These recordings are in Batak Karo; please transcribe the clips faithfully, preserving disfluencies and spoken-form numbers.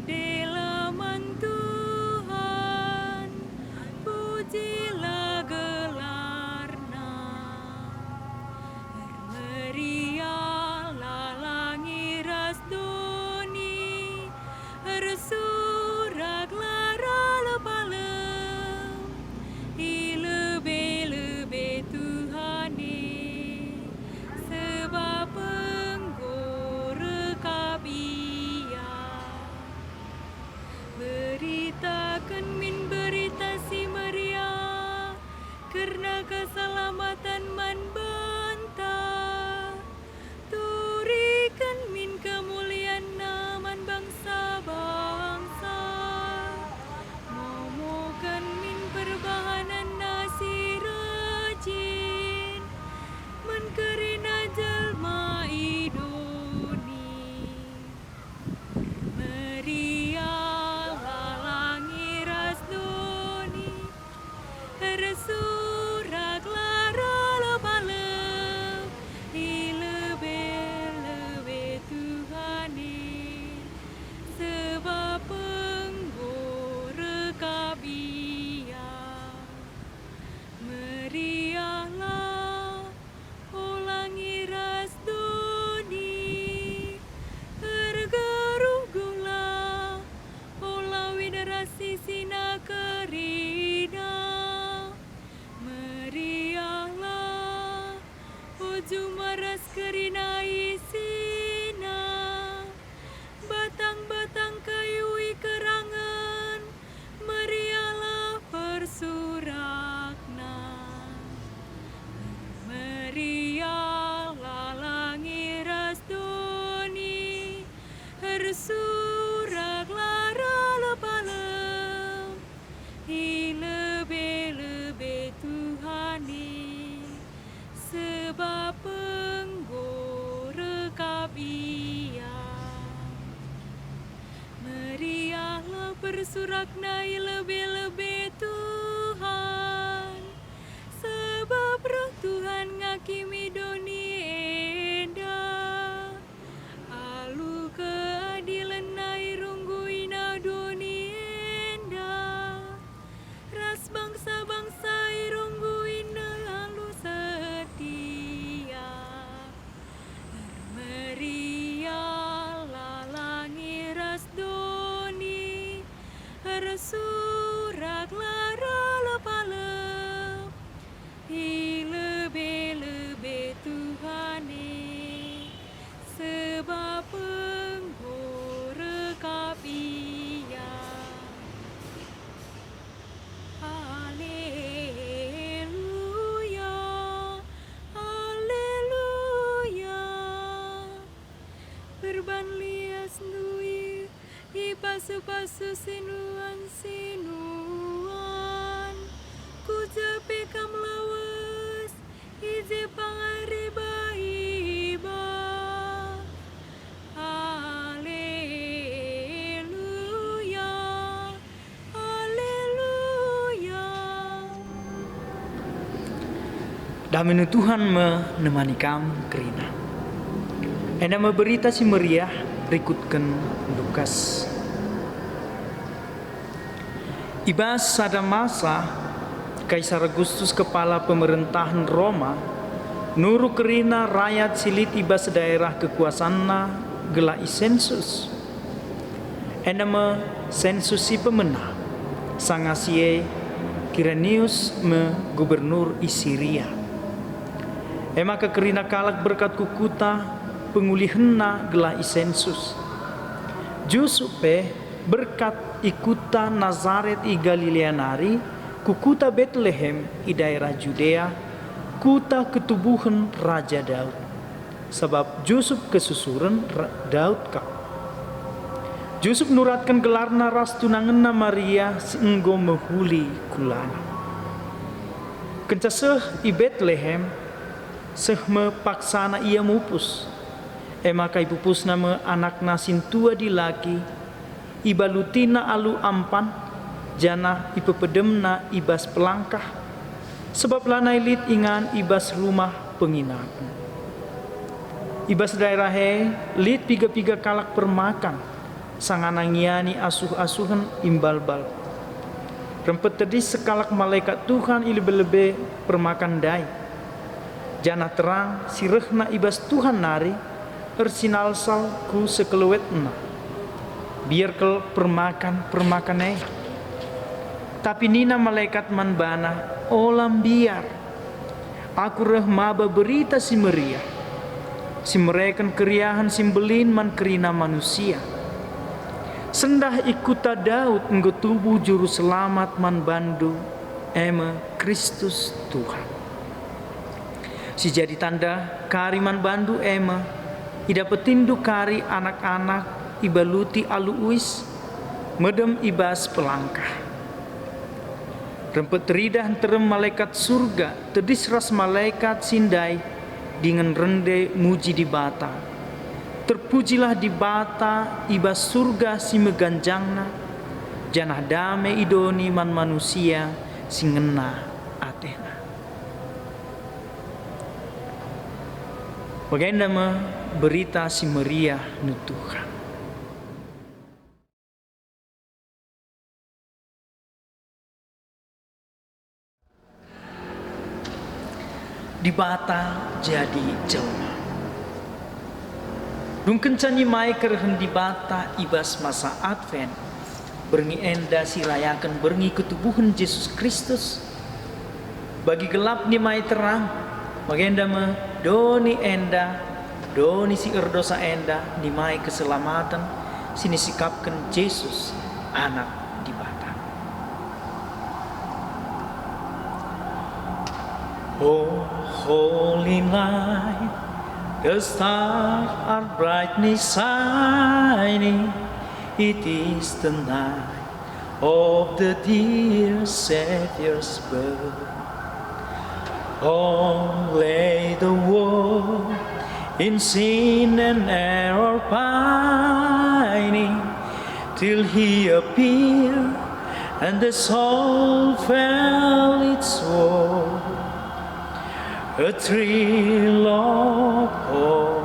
Dela man Tuhan, pujilah gelarNa. Ermeriahlah langi ras doni, ersuraklah ralep-alem, i lebe-lebe Tuhan e, sebab enggo rekap Ia. Beritaken min Berita Si Meriah kerna keselamaten man banta. Turiken min kemulianNa man bangsa-bangsa. Momoken min perbahanenNa si rajin man kerina jelma i doni. Meriahlah langi ras doni, ersuraklah ralep-alep, i lebe-lebe Tuhan e, sebab enggo rekap Ia. Meriahlah, o langi ras doni, ergeruh-geruhlah, o lawit ras isina kerina. Meriahlah, o juma ras kerina isina, batang-batang kayu i kerangen, meriahlah persurakna. Meriahlah langi ras doni, ersuraklah ralep-alep, i lebe-lebe Tuhan e, sebab enggo rekap Ia. Meriahlah persurakna i lebe-lebe Tuhan, sebab reh Tuhan ngakimi doni enda. Alu keadilenNa irungguiNa doni enda, ras bangsa-bangsa irungguiNa alu setia. Ermeriahlah langi ras doni, ersuraklah ralep-alep, i lebe-lebe Tuhan e, sebab enggo rekap Ia. Haleluya, haleluya. Perban lias ndui i pasu-pasu sinuan-sinuan, ku je pe Kam lawes, i je pangariba-iba. Haleluya, haleluya. Dame Tuhan me nemani kam kerina. Enda me Berita Si Meriah rikutken Lukas. I bas sada masa, Kaisar Agustus, kepala pemerentahen Roma, nuru kerina rayat si lit i bas daerah kekuasanna gelah isensus. Enda me sensus si pemena, sanga si e Kirenius me gubernur i Siria. E maka kerina kalak berkat ku kuta pengulihenna gelah isensus. Jusup pe berkat i kuta Nasaret i Galilea nari ku kuta Betlehem i daerah Judea, kuta ketubuhen Raja Daud, sabap Jusup kesusuren Ra-, Daud kap. Jusup nuratken gelarna ras tunangenna Maria si enggo mehuli kulana. Kenca seh i Betlehem, seh me paksana ia mupus. E maka ipupusna me anakna sintua dilaki, ibalutina alu ampan, janah ipepedemna i bas pelangkah, sabap lanai lit ingan i bas rumah penginapen. I bas daerah e lit piga-piga kalak permakan. sangana ngiani asuh-asuhen imbalbal. Rempet tedis sekalak malekat Tuhan i lebe-lebe permakan ndai, janah terang si rehna i bas Tuhan nari ersinalsal ku sekelewetna. Mbiar kal permakan-permakan e. Tapi nina malekat man bana, "Ola mbiar! Aku reh maba Berita Si Meriah, si mereken keriahen si mbelin man kerina manusia. Sendah i kuta Daud enggo tubuh Juru Selamat man bandu, e me Kristus Tuhan. Si jadi tanda kari man bandu e me, idapetindu kari anak-anak ibaluti alu uis, medem i bas pelangkah." Rempet teridah nterem malekat Surga tedis ras malekat si ndai dingen rende muji Dibata. Terpujilah Dibata i bas Surga si meganjangna, janah dame i doni man manusia si ngena atena. Bagenda me Berita Si Meriah nuntuhken. Dibata jadi jelma. Dungkenca nimai kerehen Dibata i bas masa Advent, berngi enda si rayaken berngi ketubuhen Jesus Kristus. Bagi gelap nimai terang, bagenda me doni enda, doni si erdosa enda nimai keselamaten si nisikapken Jesus, Anak Dibata. O holy night, the stars are brightly shining. It is the night of the dear Savior's birth. All lay the world in sin and error pining, till he appeared and the soul felt its woe. A thrill of hope,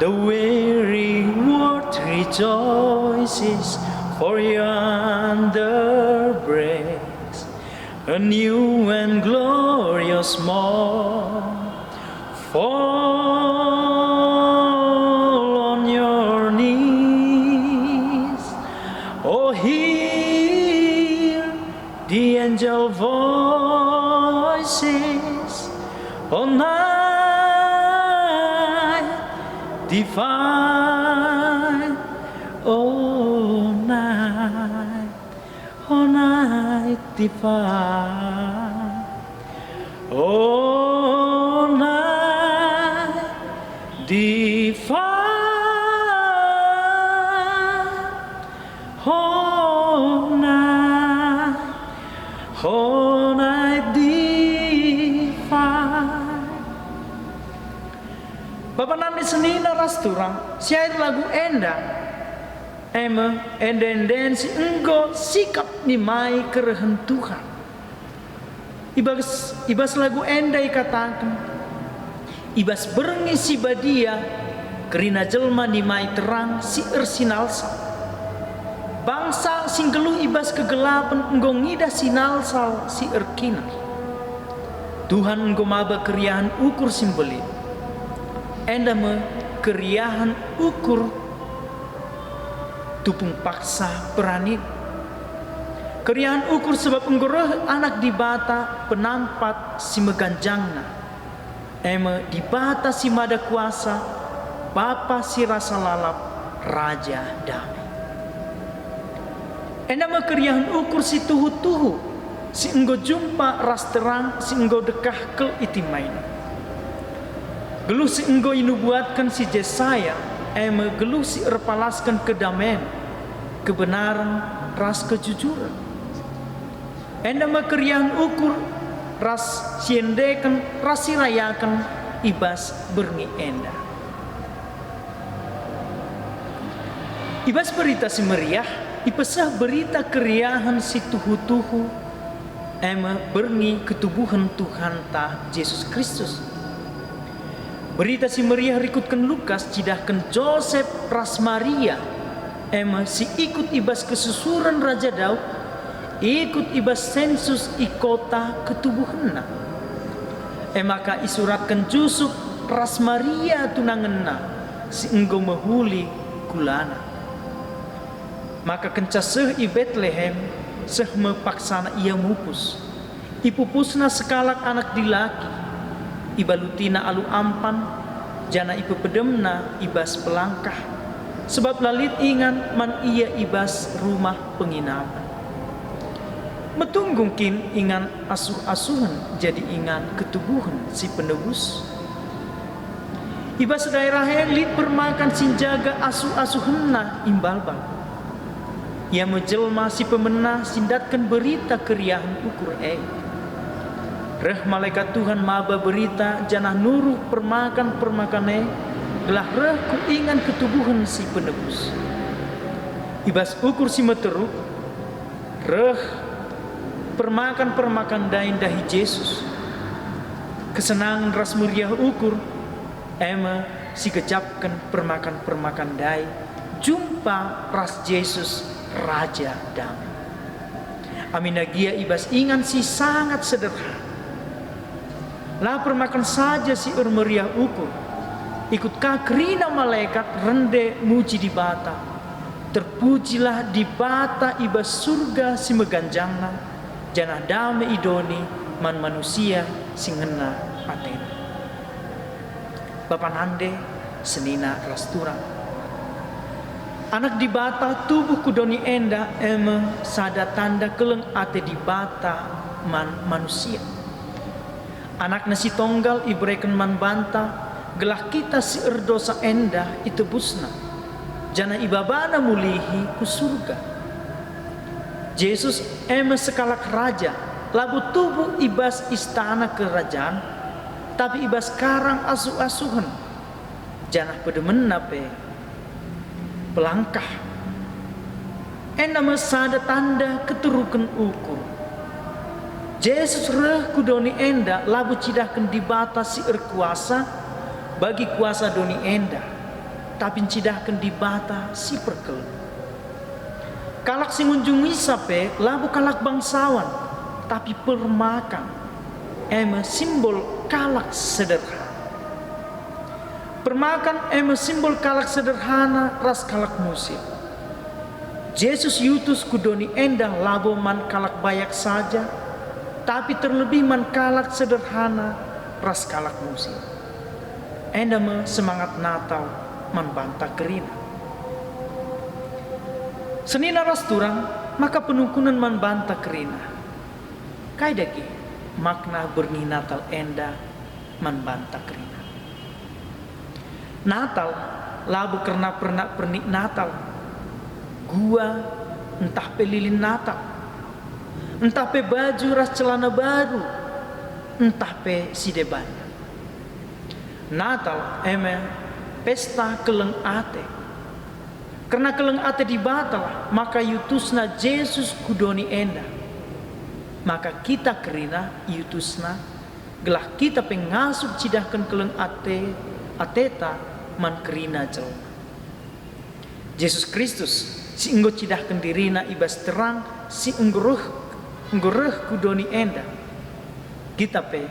the weary world rejoices, for yonder breaks a new and glorious morn. Fall on your knees, oh, hear the angel voices, O night divine, O night, O night divine, O night divine. Ho night, ho night divine. Bapa nande senina ras turang, si air lagu enda, e me ende-enden si enggo sikap nimai kerehen Tuhan. I bas, i bas lagu enda ikataken, i bas berngi si badia, kerina jelma nimai terang si ersinalsal. Bangsa si nggeluh i bas kegelapen enggo ngidah sinalsal si erkinar. Tuhan enggo maba keriahen ukur si mbelin. Enda me keriahen ukur tupung paksa peranin. Keriahen ukur sebab enggo reh Anak Dibata, penampat si meganjangna, e me Dibata si mada kuasa, Bapa si rasa lalap, Raja dame. Enda me keriahen ukur si tuhu-tuhu, si enggo jumpa ras terang si enggo dekah kal itimaina. Geluh si enggo inubuatken si Jesaya, e me geluh si erpalasken kedamen, kebenaren, ras kejujuren. Enda me keriahen ukur ras si endeken ras si rayaken i bas berngi enda. I bas Berita Si Meriah, ipeseh berita keriahen si tuhu-tuhu, e me berngi ketubuhen Tuhanta Jesus Kristus. Berita Si Meriah rikutken Lukas cidahken Josep ras Maria, e me si ikut i bas kesusuren Raja Daud, ikut i bas sensus i kota ketubuhenna. E maka isuratken Jusup ras Maria tunangenna si enggo mehuli kulana. Maka kenca seh i Betlehem, seh me paksana ia mupus. Ipupusna sekalak anak dilaki, ibalutina alu ampan, janah ipepedemna i bas pelangkah, sebab la lit ingan man ia i bas rumah penginapen. Metunggung kin ingan asuh-asuhen jadi ingan ketubuhen si penebus? I bas daerah e lit permakan si njaga asuh-asuhenna imbalbal. Ia me jelma si pemena si ndatken berita keriahen ukur e. Reh malekat Tuhan maba berita janah nuruh permakan-permakan e gelah reh ku ingan ketubuhen si penebus. I bas ukur si meteruk, reh permakan-permakan ndai ndahi Jesus. Kesenangen ras meriah ukur, e me si gejapken permakan-permakan ndai jumpa ras Jesus, Raja Dame. Aminna gia i bas ingan si sangat sederhana. La permakan saja si ermeriah ukur, ikut ka kerina malekat rende muji Dibata. Terpujilah Dibata i bas Surga si meganjangna, janah dame i doni man manusia si ngena atena. Bapa nande, senina ras turang. Anak Dibata tubuh ku doni enda e me sada tanda keleng ate Dibata man manusia. AnakNa si Tonggal ibereken man banta, gelah kita si erdosa enda itebusNa, janah ibabaNa mulihi ku Surga. Jesus e me sekalak raja, labo tubuh i bas istana kerajan, tapi i bas karang asuh-asuhen, janah pedemenNa pe pelangkah. Enda me sada tanda keteruken ukur. Jesus reh ku doni enda labo cidahken Dibata si erkuasa bagi kuasa doni enda, tapi ncidahken Dibata si perkeleng. Kalak si ngunjungisa pe labo kalak bangsawan, tapi permakan, e me simbol kalak sederhana. Permakan e me simbol kalak sederhana ras kalak musil. Jesus iutus ku doni enda labo man kalak bayak saja, tapi terlebih man kalak sederhana ras kalak musil. Enda me semangat Natal man banta kerina. Senina ras turang, maka penungkunen man banta kerina. Kai dage makna berngi Natal enda man banta kerina? Natal labo kerna pernak-pernik Natal, gua ntah pe lilin Natal, ntah pe baju ras celana baru, ntah pe si debanna. Natal e me pesta keleng ate. Kerna keleng ate Dibatalah maka iutusNa Jesus ku doni enda. Maka kita kerina iutusNa, gelah kita pe ngasup cidahken keleng ate, ateta man kerina jelma. Jesus Kristus si enggo cidahken diriNa i bas terang si enggo reh, enggo reh ku doni enda, kita pe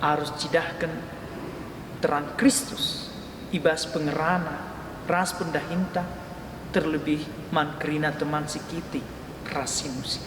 arus cidahken terang Kristus i bas pengerana ras pendahinta, terlebih man kerina teman si kitik ras si nusil.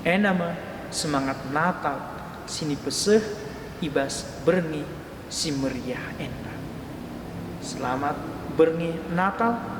Enda me semangat Natal si nipeseh i bas berngi si meriah enda. Selamat berngi Natal,